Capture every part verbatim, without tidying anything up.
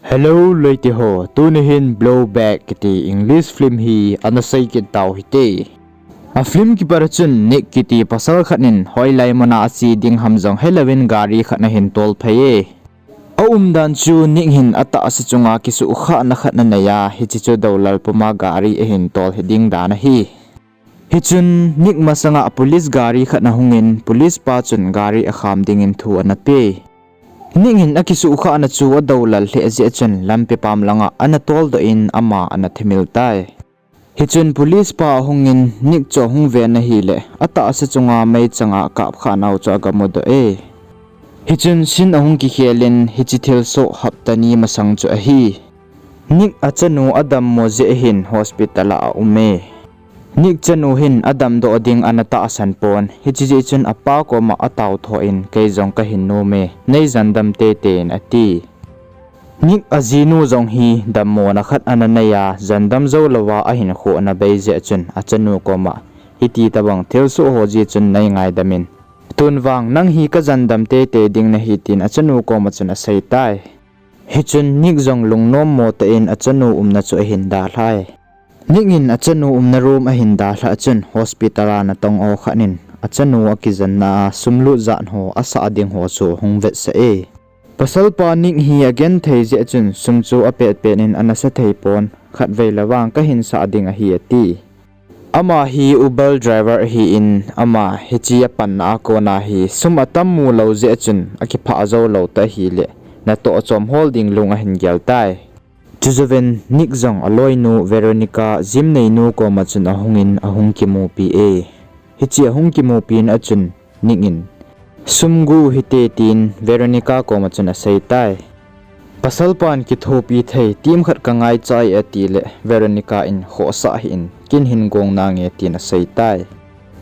Hello loite ho, tuni hin Blowback kiti English film hi ana sei kit tau hite. A film kipat a chun Nick kiti pasal khat in hoilai muna ache ding ham jong helouvin gari khat ana hin tol phei e. A umdan chu Nick hin atahsa chunga kisuhkhahna khat ananei a, hiche chu doulal puma gari ahin tol hi ding dan ahi. Hichun Nick masanga police gari khat ahungin police pa chun gari akham dingin thu ana pe. Nick in akisuhkhahna chu adoulal lheh jeh chun lampi pam langa ana toldoh in ama ana thimil tai. Hichun police pa ahungin Nick chu ahung ven ahile atahsa chunga meichanga akapkhahnau chu agamudoh e. Hichun scene ahung kikhelin hiche thilsoh hapta ni masang chu ahi. Nick achanu adammo jeh hin hospital a aume. Nick chanu hin adamdoh ding ana tahsan pon, hiche jeh chun apa koma ataotho in, kei jong kahin nome, nei jandam teitei in ati. Nick ajinu jong hi dammona khat ana nei a, jandam jou louva ahinkho ana bei jeh chun achanu koma, hiti tobang thilsoh ho jeh chun nei ngaidam in, tun vang nang hi kajandam teitei ding nahi tin achanu koma chun asei tai. Hichun Nick jong lungnommo tah in achanu umna chu ahin dalhai. Nick in achanu umna room ahin dalhah chun hospital a natong o khat in achanu akijanna a sum lut jat ho asah ding ho chu ahung vetsah e. Pasalpa Nick hi agenthei jeh chun sum chu apetpet in anasa thei pon, khatvei le vang kahin sah ding ahi ati. Ama hi Uber driver ahin, ama hiche apanna a kona hi sum atam mu lou jeh chun akiphah jou lou tah ahile, natoh chom hol ding lung ahin gel tai. Chujouvin Nick jong aloinu Veronica gym neinu koma chun ahungin ahung kimupi e. Hiche ahung kimupina a chun Nick in, sum gu hite tin Veronica koma chun asei tai. Pasalpan kithopi thei team khat kangaicha e atile Veronica in, khohsah hih in, kin hin gong nange tin asei tai.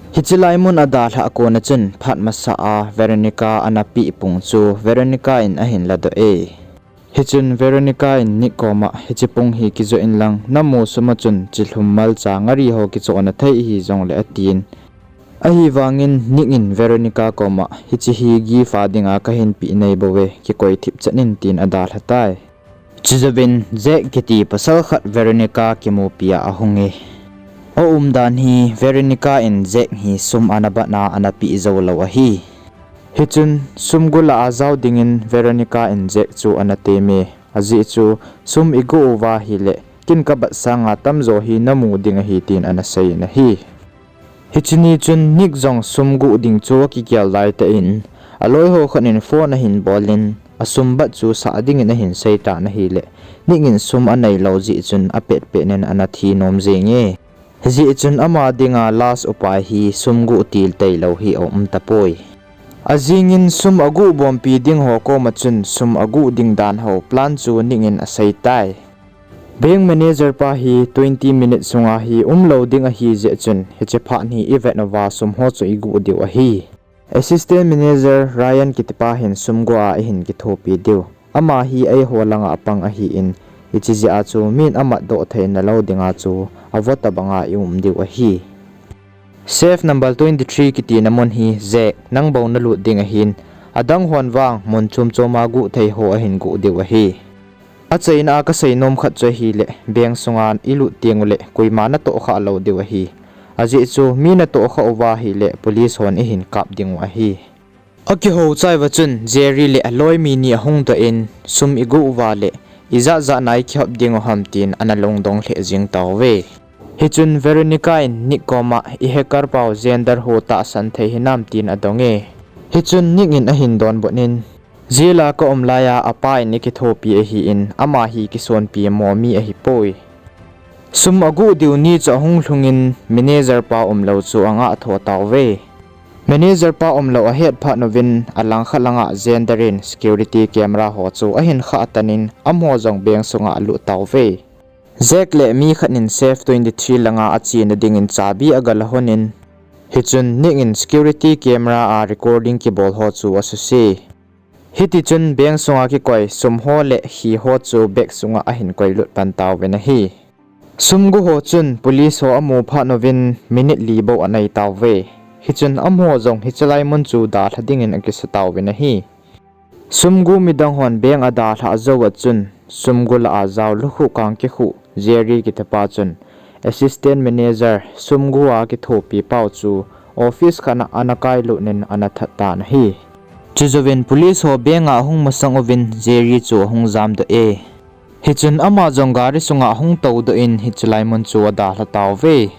Hiche lai mun adalhah kona chun phat masa a Veronica ana peh pung chu Veronica in ahin ladoh e. Hichun Veronica in Nick koma, hiche pung hi kijoh inlang, namu sum a chun chilhum, malcha, ngari ho kichohna thei ahi jongle atin. Ahivangin Nick in Veronica koma, hiche hi gift a dinga kahin peh nei bouve, kikoi thipchet in tin adalha tai. Chujouvin Jack kiti pasal khat Veronica kimupi a ahung e. Aumdan hi Veronica in Jack hi sum ana batna ana peh jou lou ahi. Hichun sum gu lah a jao dingin Veronica in Jack chu ana temme, ajeh chu sum igu uva hile, kin kabat sanga tamjo hi namu ding ahi tin ana seiyin ahi. Hiche ni chun Nick jong sum gu ding chu akigel laitah in, aloiho khat in phone ahin bolin, asum bat chu sah dingin ahin seitan ahile, Nick in sum aneilou jeh chun apetpet in ana thi nom jenge. Hijeh chun ama dinga last upai hi sum gu til tailou hi aum tapoi. Ajingin sum agu bompi ding ho koma chun sum agu ding dan ho plan chu Nick in asei tai. Bank manager pa hi twenty minutes sunga hi umlou ding ahi jeh chun, hiche phat hi ivet uva sum ho chu igu diu ahi. Assistant manager Ryan kitipa hin sum gu a eihin kithopi diu. Ama hi eiho langa apang ahin, hiche jeh a chu min amatdoh theina lou dinga chu avo tobanga ium diu ahi. Safe number twenty-three kitina mun hi Jack, nang bou nalut ding ahin, adang hon vang mun chom choma gu thei ho ahin gu diu ahi. Achaina a kasei nom khat chu ahile, bank sunga ilut tengule, koima natoh khah lou diu ahi. Ajeh chu mi natoh khah uva hile, police hon eihin kap dingu ahi. Akihou chaiuva chun Jerry le aloi mi ni ahung doh in, sum igu uva le, ijat jat na ikihop dingu ham tin ana lungdong lheh jing tauve. Hichun Veronica in Nick koma, i hacker pau gender ho tahsan thei hinam tin adong e. Hichun Nick in ahin donbut in, jail a kaum laiya apa in eikithopi ahin, ama hi kisonpi mo mi ahipoi. Sum agu diu ni chu ahung lhungin manager pa umlou chu angah tho tauve. Manager pa umlou ahet phat uvin alangkhat langa gender in security camera ho chu ahin khah tan in, amaho jong bank sunga alut tauve. Jack le mi khat in safe twenty-three langa achena dingin chabi agala lhonin, hichun Nick in security camera a recording kibol ho chu asuse. Hitichun bank sunga kikoi sum ho le khi ho chu bag sunga ahin koilut pan tauvin ahi. Sum gu ho chun police ho amu phat uvin minute li bou anei tauve. Hichun amaho jong hiche lai mun chu dalha dingin akisa tauvin ahi. Sum gu midang hon bank adalhah jouva chun sumgu lah a jao lukhuh kang kikhuh Jerry kitipa chun assistant manager sumgu a kithopi pau chu office khat a ana kailut in ana that tan ahi. Chujouvin police ho bank a ahung masang uvin Jerry chu ahung jamdoh e. Hichun ama jong gari sunga ahung toudoh in hiche lai mun chu adalha tauve.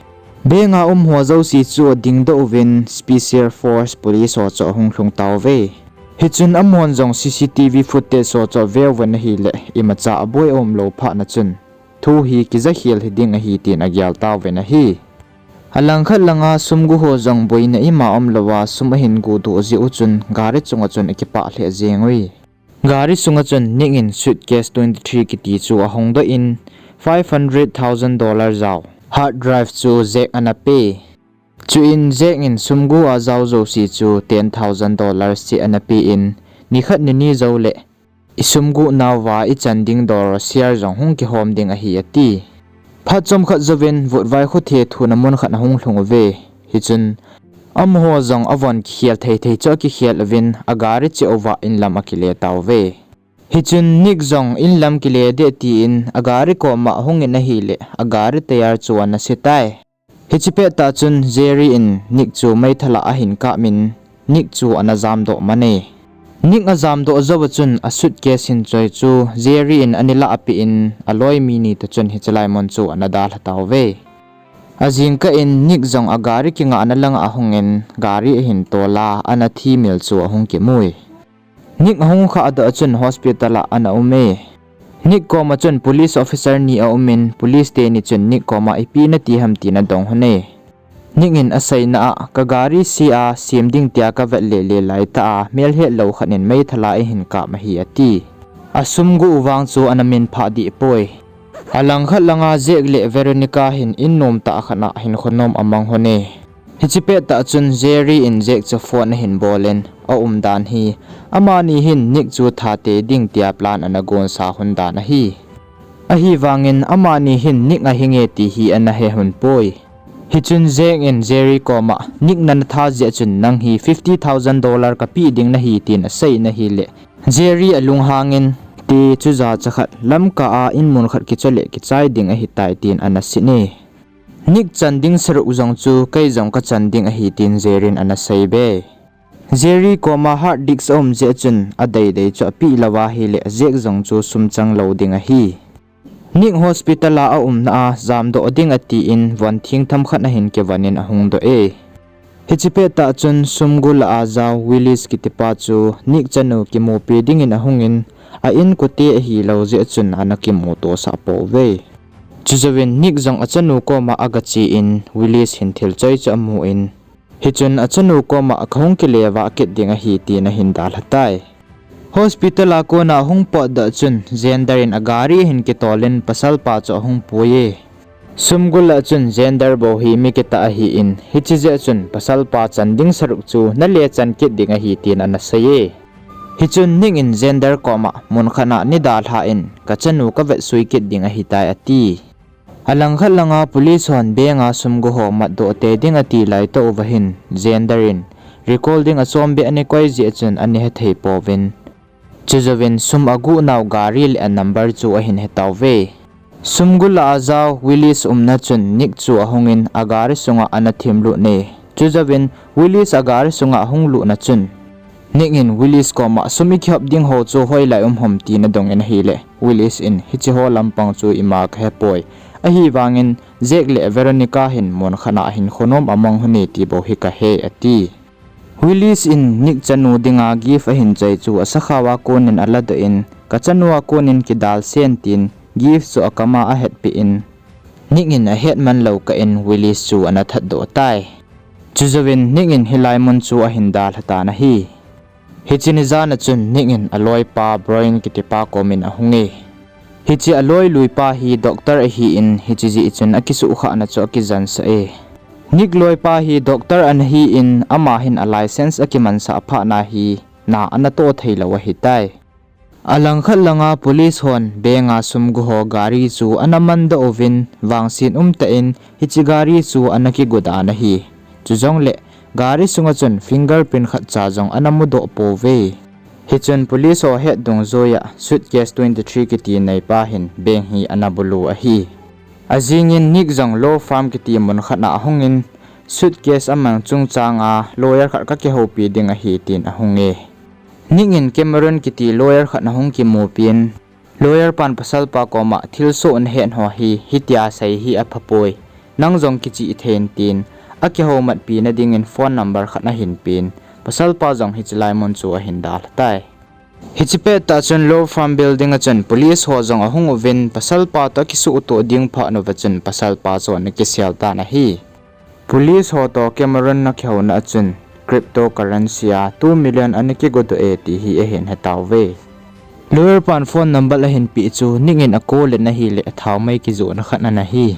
Bank a um ho jouse chu adingdoh uvin special force police ho chu ahung lhung tauve. Hichun amahon jong C C T V footage ho chu aveuvin ahile imacha aboi aumlou phat na chun thu hi kijakhel hiding ahi tin agel tauvin ahi. Alangkhat langa sumgu ho jong boina ima umlouva sum ahin gudoh jeh u chun gari chunga chun akipah lheh jeng uve. Gari sunga chun Nick in suitcase twenty three kiti chu ahongdoh in five hundred thousand dollar jao hard drive chu Jack ana pe. Chuin Jack in sumgu a jao jouse chu ten thousand dollar cheh ana pe in nikhat nini jouleh isumgu nauva ichan ding dol share jong hung kihom ding ahi ati. Phat chomkhat jouvin vutvai khothe thuna mun khat ahung lhung uve. Hichun amaho jong avon kikhel theithei chu akikhel uvin agari cheh uva inlam akile tauve. Hichun Nick jong inlam kile ding tin agari koma ahungin ahile agari tyre chu ana setai. Hiche pettah chun Jerry in Nick chu meithal a ahin kapin Nick chu ana jamdoh man e. Nick ajamdoh jouva chun asuitcase hin choi chu Jerry in ana lahpeh in aloi mi ni toh chun hiche lai mun chu ana dalha tauve. Ajingkah in Nick jong agari kingahna langa ahungin gari ahin tol a ana thimil chu ahung kimui. Nick ahung khahdoh a chun hospital a ana um e. Nick koma chun police officer ni aumin police teni chun Nick koma ipi nati ham tin adong lhon e. Nick in aseina a kagari se a sem ding tia kavet lele laitah a melhetlou khat in meithal a eihin kap ahi ati. Asumgu u vang chu ana minphah dehpoi. Alangkhat langa Jack le Veronica hin in nomtah khat a hinkho nom amang lhon e. Hiche pettah chun Jerry in Jack chu phone ahin bolin aumdan hi amani hin Nick chu thatei ding tia plan ana gonsa lhon dan ahi. Ahivangin amani hin Nick ahinge ti hi ana he lhonpoi. Hichun Jack in Jerry koma Nick nana tha jeh chun nang hi fifty thousand dollar kapeh ding nahi tin asei in ahile Jerry alunghangin, ti chu jachat khat lamkah a in mun khat kichole kichai ding ahitai tin ana sei e. Nick chan ding saruh jong chu kei jong kachan ding ahi tin Jerry in ana seibe. Jerry koma hard disk aum jeh chun adeidei chu apeh louva ahile Jack jong chu sum changlou ding ahi. Nick hospital a aumna a jamdoh ding atin von thengtham khat ahin kivonin ahungdoh e. Hiche pettah chun sumgu lah a jao Willis kitipa chu Nick chanu kimupi dingin ahungin a inkote ahilou jeh chun ana kimuto sah pouve. Chujouvin Nick jong achanu koma agachen Willis hin thil choi chu amun, hichun achanu koma kahung kile vah kit ding ahi tin ahin dalha tai. Hospital a kona ahung potdoh chun Xander in agari ahin kitolin pasalpa chu ahung puiye. Sumgu lah chun Xander bou hi mi kitah ahin hiche jeh chun pasalpa chan ding saruh chu nale chan kit ding ahi tin ana seiye. Hichun Nick in Xander koma mun khat a nei dalha in kachanu kavetsui kit ding ahitai ati. Alangkhat langa police hon bank a sumgu ho matdoh tei ding ati laitah uva hin Xander in recall ding achom beh ana koi jeh chun ana hethei pouvin. Chujouvin sum aguh nau gari le a number chu ahin hetauve. Sumgu lah a jao Willis umna chun Nick chu ahungin agari sunga ana thimlut e. Chujouvin Willis agari sunga ahung lutna chun Nick in Willis koma sum ikihop ding ho chu hoilai um ham tin adongin ahile Willis in hiche ho lampang chu ima kahepoi. Ahivangin Jack le Veronica hin mun khat a hinkho nom amang lhon e ti bou hi kahe ati. Willis in Nick chanu dinga gift ahin choi chu asakhao a konin aladoh in kachanu a konin kidalsen tin gift chu akama ahetpeh in Nick in ahetman lou kah in Willis chu ana thatdoh tai. Chujouvin Nick in hilai mun chu ahin dalha tan ahi. Hiche ni jan a chun Nick in aloipa Brian kitipa komin ahunge. Hiche aloi luipa hi doctor ahin hiche jeh chun akisuhkhahna chu akijansah e. Nick loipa hi doctor ana hin ama hin a license akimansah phat na hi na ana toh theilou ahitai. Alangkhat langa police hon bank a sumgu ho gari chu ana mandoh uvin vangset umtah in hiche gari chu ana kigodan ahi. Chujongle gari sunga chun fingerprint khatcha jong ana mudoh pouve. Hichun police ho het dungjuiya suitcase twenty three kiti neipa hin bank hi ana bulu ahi. Ajingin Nick jong law firm kiti mun khat a ahungin suitcase amang chungchanga lawyer khat kakihoupi ding ahi tin ahunge. Nick in Cameron kiti lawyer khat ahung kimupin, lawyer pan pasalpa koma thilsoh nahet ho hi hitia sei hi aphapoi, nang jong kichihthei in tin, akihoumatpi nadingin phone number khat ahinpen, pasalpa jong hiche lai mun chu ahin dalha tai. Hiche pettah chun law firm building a chun police ho jong ahung uvin, pasalpa toh akisuhtoh ding phat uva chun pasalpa chu ana kisel tan ahi. Police ho toh Cameron ana kihouna a chun cryptocurrency a two million ana kigodoh e ti hi ahin hetauve. Lawyer pan phone number ahinpeh chu Nick in a call in ahile, athaomei kijohna khat ana hi.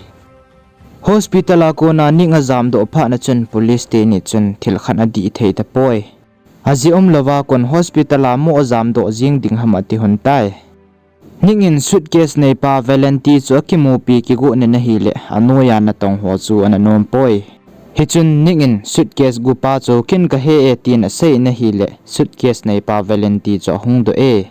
Hospital a kona Nick ajamdoh phat na chun police teni chun thil khat adih thei tapoi. Ajeh umlouva kon hospital a mo ajamdoh jing ding ham ati lhon tai. Nick in suitcase neipa Valenti chu akimupi kigonin ahile, anoiya natong ho chu ana nompoi. Hichun Nick in suitcase gupa chu ken kahe e tin asei in ahile, suitcase neipa Valenti chu ahungdoh e.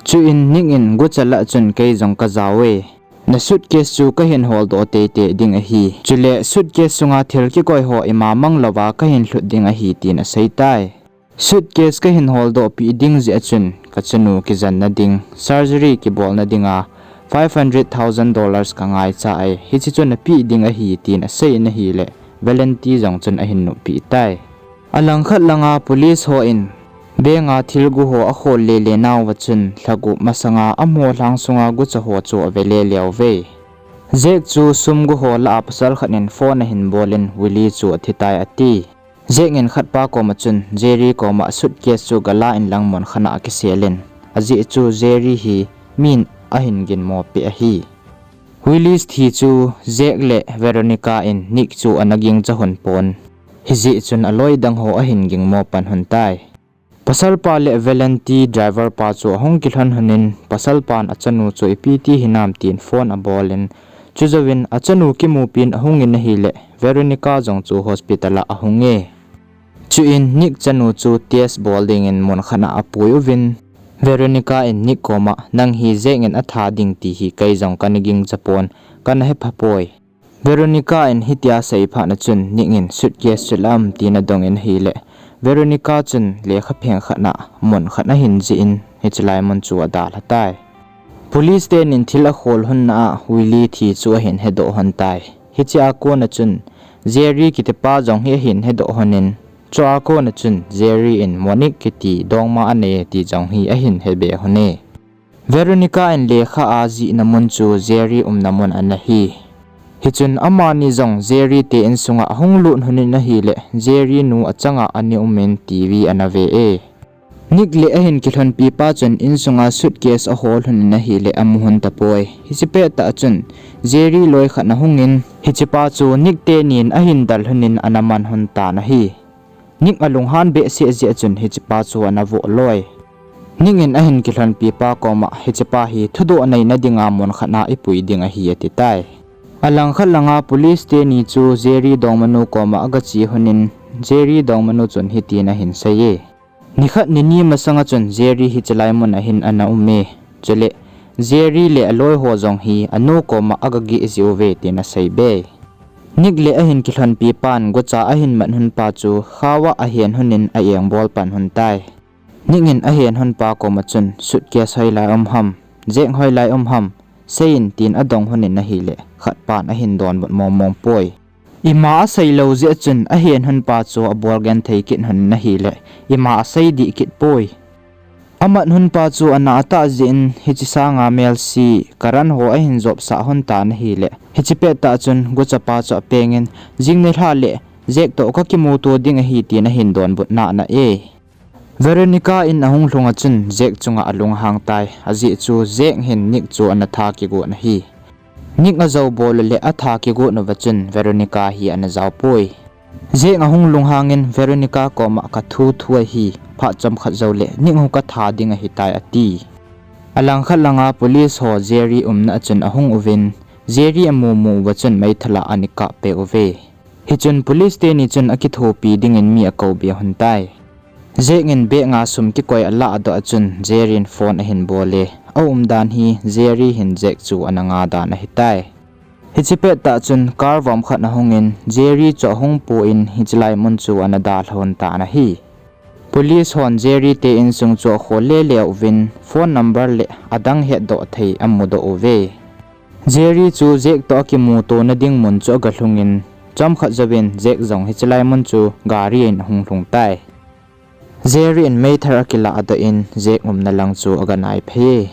Chuin Nick in gucha lah chun kei jong kajao e. Na suitcase chu kahin holdoh teitei ding ahi. Chule suitcase sunga thil kikoi ho ima manglouva kahin lhut ding ahi tin asei tai. Suitcase kahin holdohpeh ding jeh a chun kachanu kijenna ding, surgery kibolna dinga five hundred thousand dollars kangaicha e, hiche chu napeh ding ahi tin asei in ahile, Valenti jong chun ahin noppeh tai. Alangkhat langa police hon bank a thilgu ho akhol lele nauva chun lhagup masanga amaho lhang sunga gucha ho chu ave lele uve. Jack chu sum gu ho lah a pasal khat in phone ahin bolin Willie chu athitai ati. Jack in khatpa koma chun Jerry koma suitcase chu gala inlang mun khat a akiselin, ajeh chu Jerry hi min ahin ginmopeh ahi. Willie thi chu Jack le Veronica in Nick chu ana gingcha lhon pon, hijeh chun aloi dang ho ahin gingmo pan lhon tai. Pasalpa le Valenti driver pa chu ahung kilhon lhonin, pasalpan achanu chu ipi ti hinam tin phone abolin, chujouvin achanu kimupin ahungin ahile, Veronica jong chu hospital a ahunge. Chuin Nick chanu chu test bol dingin mun khat a apui uvin, Veronica in Nick koma, nang hi Jack in atha ding ti hi kei jong kana gingcha pon, kana hephapoi. Veronica in hitia asei phat na chun Nick in suitcase chu la am tin adongin ahile, Veronica chun lekhapheng khat a mun khat ahin jih in hiche lai mun chu adalha tai. Police tenin thil akhol lhonna a Willie thi chu ahin hedoh lhon tai. Hichea kona chun Jerry kitipa jong hi ahin hedoh lhonin, chua kona chun Jerry in Monique kiti dongma anei ti jong hi ahin hebe lhone. Veronica in lekha ajihna mun chu Jerry umna mun ana hi. Hichun amani jong Jerry te insunga ahung lut lhonin ahile, Jerry nu achanga ana umin TV ana ve e. Nick le ahin kilhonpi pa chun insunga suitcase ahol lhonin ahile, amu lhon tapoi. Hiche pettah chun Jerry loi khat ahungin, hichepa chu Nick tenin ahin dal lhonin ana man lhon tan ahi. Nick alunghan behseh jeh chun hichepa chu ana voh loi. Nick in ahin kilhonpi pa koma, hichepa hi thudoh neina dinga mun khat a ipui ding ahi atitai. Alangkhat langa police teni chu Jerry dongmanu koma agache lhonin, Jerry dongmanu chun hitin ahin seiye. Nikhat nini masanga chun Jerry hiche lai mun ahin ana ume. Chule Jerry le aloi ho jong hi anu koma agageh jiuve tin aseibe. Nick le ahin kilhonpi pan gucha ahin mat lhon pa chu khaova ahen lhonin a-engbol pan lhon tai. Nick in ahen lhon pa koma chun suitcase hoilai um ham, Jack hoilai um ham, seiyin tin adong lhonin ahile, khatpan ahin donbut mongmong poi. Ima aseilou jeh chun ahen lhon pa chu abol genthei kit lhonin ahile, ima asei dih kit poi. Amat lhon pa chu ana atah jeh in hiche sanga melse current ho ahin jopsah lhon tan ahile, hiche pettah chun guchapa chu apengin, jing nilhah le Jack toh kakimuto ding ahi tin ahin donbut nana e. Veronica in ahung lhunga chun Jack chunga alunghang tai, ajeh chu Jack hin Nick chu ana tha kigot ahi. Nick ajou bol le atha kigot uva chun Veronica hi ana jaopoi. Jack ahung lunghangin Veronica koma kathu thu ahi, phat chomkhat joule Nick hu katha ding ahitai ati. Alangkhat langa police ho Jerry umna a chun ahung uvin, Jerry amumu uva chun meithal a ana kappeh uve. Hichun police teni chun akithopi dingin mi akoubi lhon tai. Jack in bag a sum kikoi alah doh a chun Jerry in phone ahin bol e. Aumdan hi Jerry hin Jack chu ana nga dan ahitai. Hiche pettah chun car vom khat ahungin Jerry chu ahung pon hiche lai mun chu ana dalha lhon tan ahi. Police hon Jerry te insung chu akhol lele uvin phone number le adang hetdoh thei amudoh uve. Jerry chu Jack toh akimutona ding mun chu agalhungin, chomkhat jouvin Jack jong hiche lai mun chu gari in ahung lhung tai. Jerry in meithal akilah doh in Jack umna lang chu aganai phei e.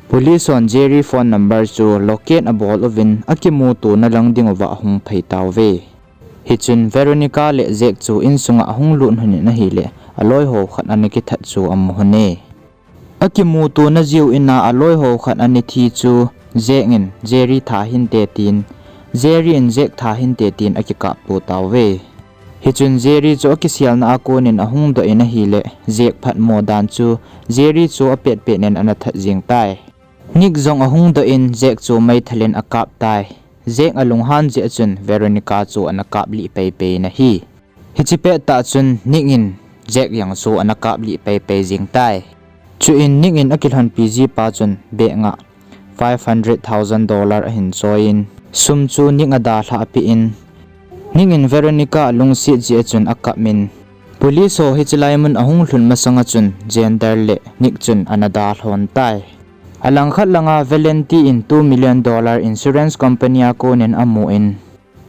Police hon Jerry phone number chu locate abol uvin akimutona lang ding uva ahung phei tauve. Hichun Veronica le Jack chu insunga ahung lut lhonin ahile, aloiho khat ana kithat chu amu lhon e. Akimutona jiu ina aloiho khat ana thi chu Jack in Jerry tha hinte tin, Jerry in Jack tha hinte tin akikapto tauve. Hichun Jerry chu akiselna a konin ahung doh in ahile, Jack phatmo dan chu Jerry chu apetpet in ana that jeng tai. Nick jong ahung doh in Jack chu meithal in akap tai. Jack alunghan jeh a chun Veronica chu ana kaplih peipei in ahi. Hiche pettah chun Nick in Jack jong chu ana kaplih peipei jeng tai. Chuin Nick in akilhonpi jipa chun bag a five hundred thousand dollar ahin choiyin, sum chu Nick adalhah peh in, Nick in Veronica alungset jeh a chun akap in, police ho hiche lai mun ahung lhun masanga chun Xander le Nick chun ana dalha lhon tai. Alangkhat langa Valenti in two million dollar insurance company a konin amun,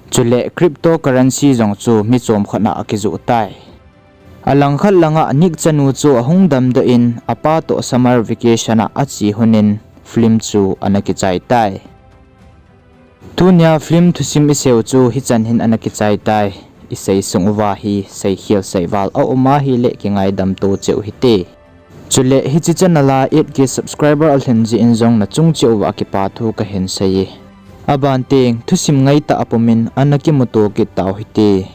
chule cryptocurrency jong chu mi chomkhat a akijoh tai. Alangkhat langa Nick chanu chu ahung damdoh in apa toh summer vacation a ache lhonin film chu ana kichai tai. Tunia film thusim iseiu chu hichan hin ana kichai tai. Isei sung uva hi seikhel seival aum ahile kingaidam to cheh u hite. Chule hiche channel a eight K subscriber alhin jeh in jong nachung cheh uva kipa thu kahin seiye. Aban teng thusim ngaitah apumin ana kimuto kit tau hite.